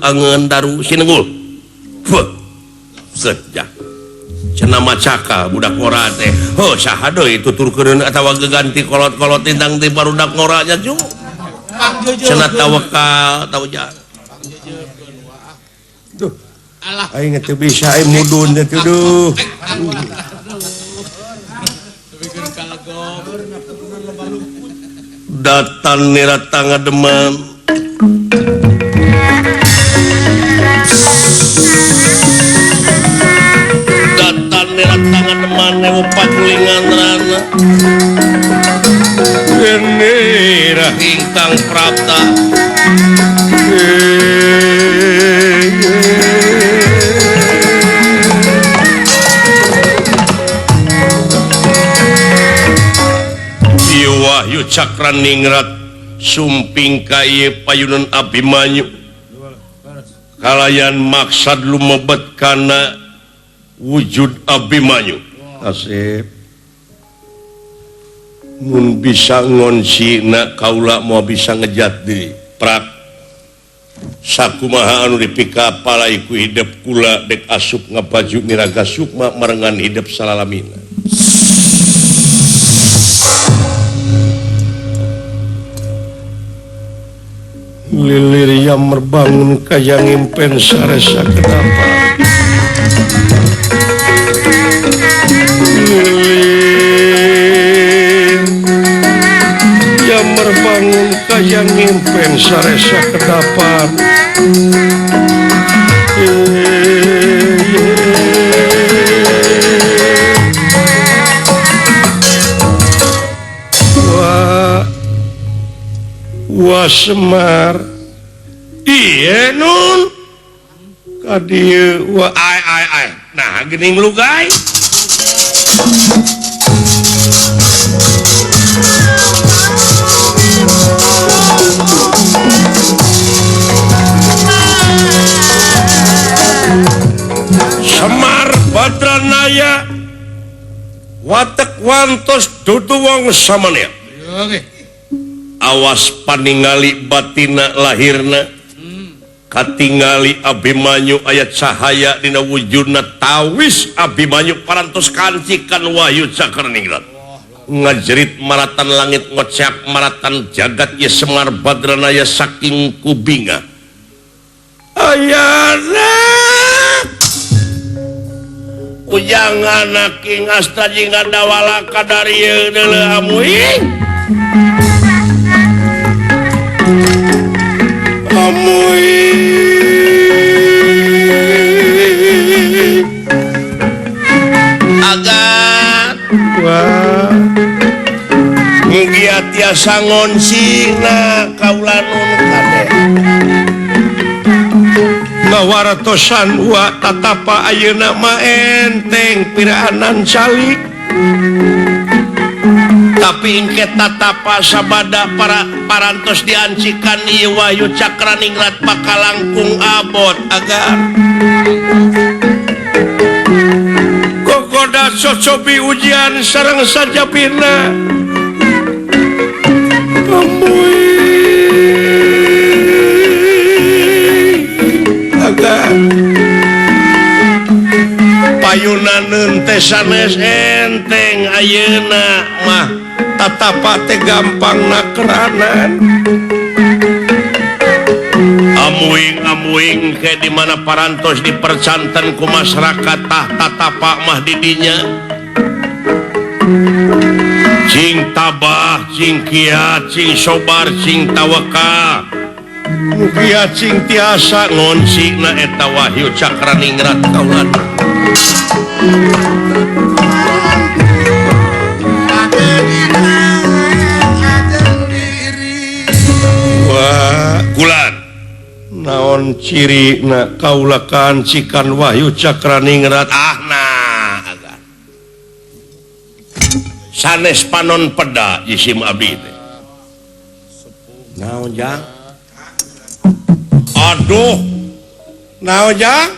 Angeun daru sinenggul. Heuh. Sejah. Cenah macaka budak ngora teh. Heuh saha deui tuturkeun atawa geganti kolot-kolot tintang ti barudak ngora nya cu. Cenah tawakal tauja. Duh. Aing teu bisa aing mudun teh duh. Datan nirata ngademan. Datan nirata ngademan ewu pakulingan rana. Genera ingkang prapta. Wahyu Cakraningrat sumping ka ieu payunan Abimanyu kalayan maksad lumebet kana wujud Abimanyu. Asip mun bisa ngoncina kaula moal bisa ngejat diri prak sakumaha anu dipikapalai ku hidep kula dek asup ngabaju miraga sukma marengan hidep salalamina. Lilir yang merbangun kaya ngimpen saresa kenapa. Lilir yang merbangun kaya ngimpen saresa kedapan. Wah, wah Semar. Iye nun ka dieu wa ai ai ai. Nah geuning lugai. Semar Badranaya watek wantos dudu wong samanea. Awas paningali batina lahirna katingali Abimanyu aya cahaya dina wujudna tawis Abimanyu parantos kancikan Wahyu Cakraningrat ngajerit maratan langit ngocak maratan jagat ye Semar Badranaya saking kubinga ayana kujang anak ing asta jeung dawala kadarieu deuleu amuing amuing agat wah mugia tiasa ngoncina kaula nun kade ngawaratosan wa tatapa ayeuna mah enteng piraanan calik tapi engke tatapa sabada para parantos diancikan ieu Wahyu Cakraningrat bakal langkung abot agar kokoda cocobi ujian sareng sajabina agar payunan teh sanes enteng ayeuna mah tatapa teh gampang nakeranan amuing amuing ke di mana parantos dipercanten ku masyarakat tah tatapa mah didinya cing tabah cing kiat cing sobar cing tawakal mugia cing tiasa ngoncina eta Wahyu Cakraningrat kaulan. Wah kulan naon ciri na kaula kancikan Wahyu Cakraningrat ah nah agar sanes panon peda jisim abdi teh naon jang aduh naon jang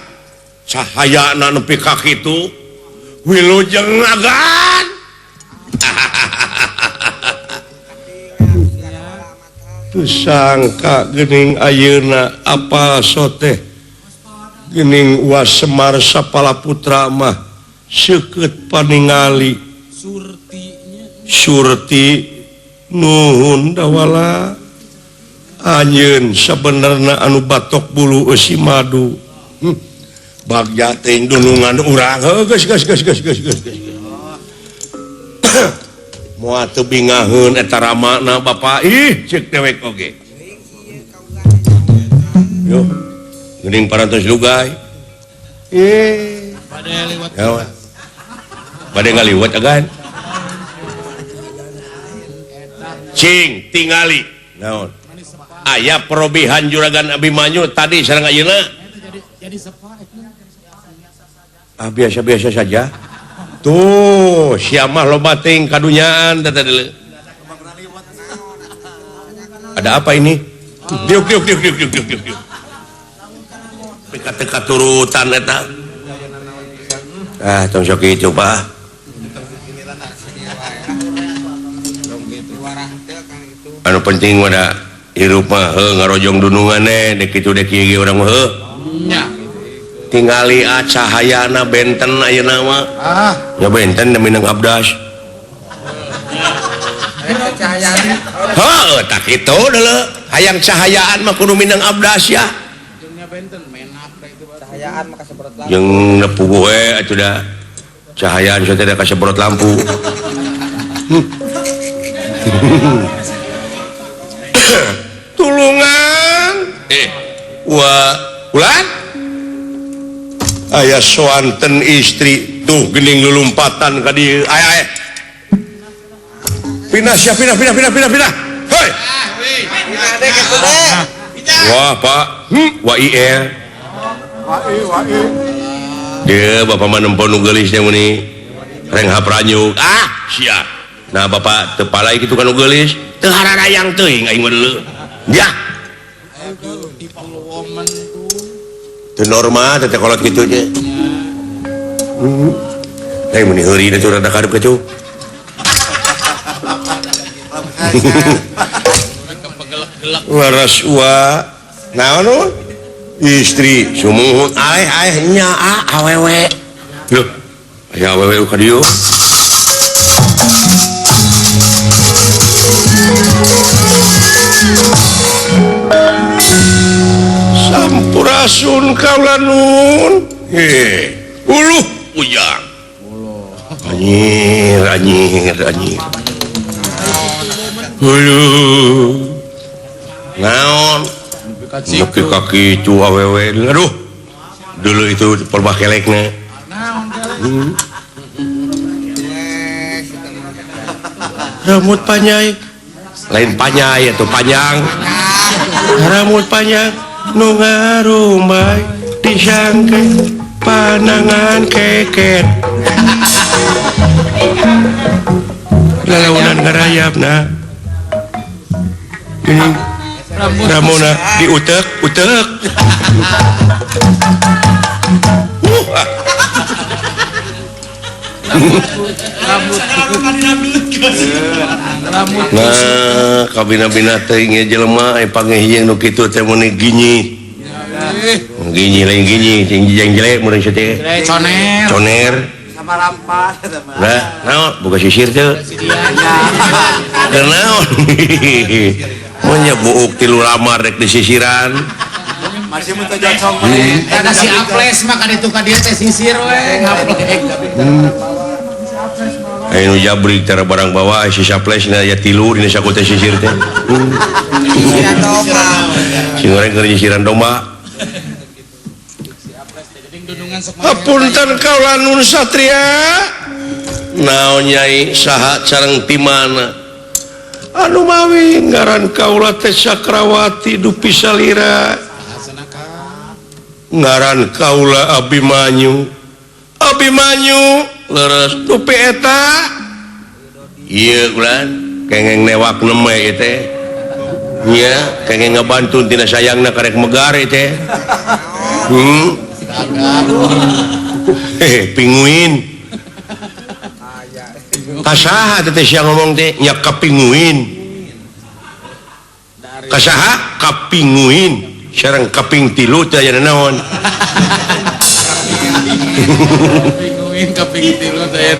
cahayana nepi ka kitu wilujeng agan. Teu sangka geuning ayeuna apal soteh geuning Wa Semar Sapala Putra mah seukeut paningali Surti nuhun dawala anjeun sabenerna anu batok bulu eusi madu. Bagja teuing dunungan urang heuh geus geus geus geus geus geus. Moal teu bingaheun eta ramana bapa ih ceuk dewek oge. Yo geuning parantos lugay. Eh bade liwat. Bade ngaliwat agan. Cing tingali naon aya perobihan juragan Abimanyu tadi sareng ayeuna. Ah biasa-biasa saja. Tuh sia mah loba teuing kadunyaan teh tadi. Ada apa ini? Diuk diuk diuk diuk diuk diuk diuk. Teka-teka turutan eta. Ah tong sok kitu Pak. Anu penting mah da hirup mah heuh ngarojong dunungan dek kitu dek ieu ge urang mah heuh. Nya. Tingali cahayana benten ayeuna mah. Ah, nya benten da minang abdas. Heuh, tak kitu deuleu. Hayang cahayaan mah kudu minang abdas ya. Jeung benten menak da itu cahayaan mah kasebrot lampu. Jeung nepuguh we atuh da. Cahayaan teh da kasebrot lampu. Tulungan. Wa ulan aya soanten istri tuh geuning lulumpatan ka dieu. Aya aya. Pindah sia pindah pindah pindah pindah pindah. Hoi. Wah, Pak. Wa IR. Wa I wa I. Deeu bapak mah nempo nu geulis teh meuni. Renghap ranyuk. Ah, sia. Nah, bapak teu palai kitu ka nu geulis. Teu hararayang teuing aing mah deuleu. Ya. Teu normal teh kolot kitu teh. Teh meuni heuri da rada kadep kitu. Waras wa naon istri sumuhun aeh aeh nya awewe. Lho, aya awewe ka dieu. Sampurasun kaula nun. Heh, uluh ujang. Anjir, anjir, anjir. Uluh. Naon? Nepi ka kitu awewe. Aduh. Dulu itu perbah kelekna. Rambut panjang. Lain panjang atau panjang. Rambut panjang nu ngarumbay disangke panangan keket. Lalaunan ngarayapna. Ini Ramona diutek utek. Nah, kabina-bina teuing ieu jelema aya panggih nu kitu teh meuni ginyi. Ginyi lain ginyi, cing jeng jelek mun sia teh. Coner. Coner. Sama rampas eta mah. Nah, naon boga sisir teu? Keur naon? Mun nya buuk tilu lamar rek disisiran. Masih mun teu jocong. Eta si Aples mah ka ditu ka dieu teh sisir we ngaplek. Aya nu jabrik tara barang bawa si Aplesna aya tilu dina saku teh sisir teh. Sisiran domba. Sing goreng keur nyisiran domba. Hapunten kaula nun satria. Naon nyai saha sareng ti mana? Anu mawi ngaran kaula teh Sakrawati dupi salira. Ngaran kaula Abimanyu. Abimanyu leres dupi eta. Ieu ulan kengeng newak neme ieu teh. Nya kengeng ngabantun tina sayangna karek megar ieu teh. Pinguin. Kasaha teh sia ngomong teh nya ka pinguin. Kasaha kapinguin sareng kaping tilu teh aya naon. Pinguin kaping tilu teh.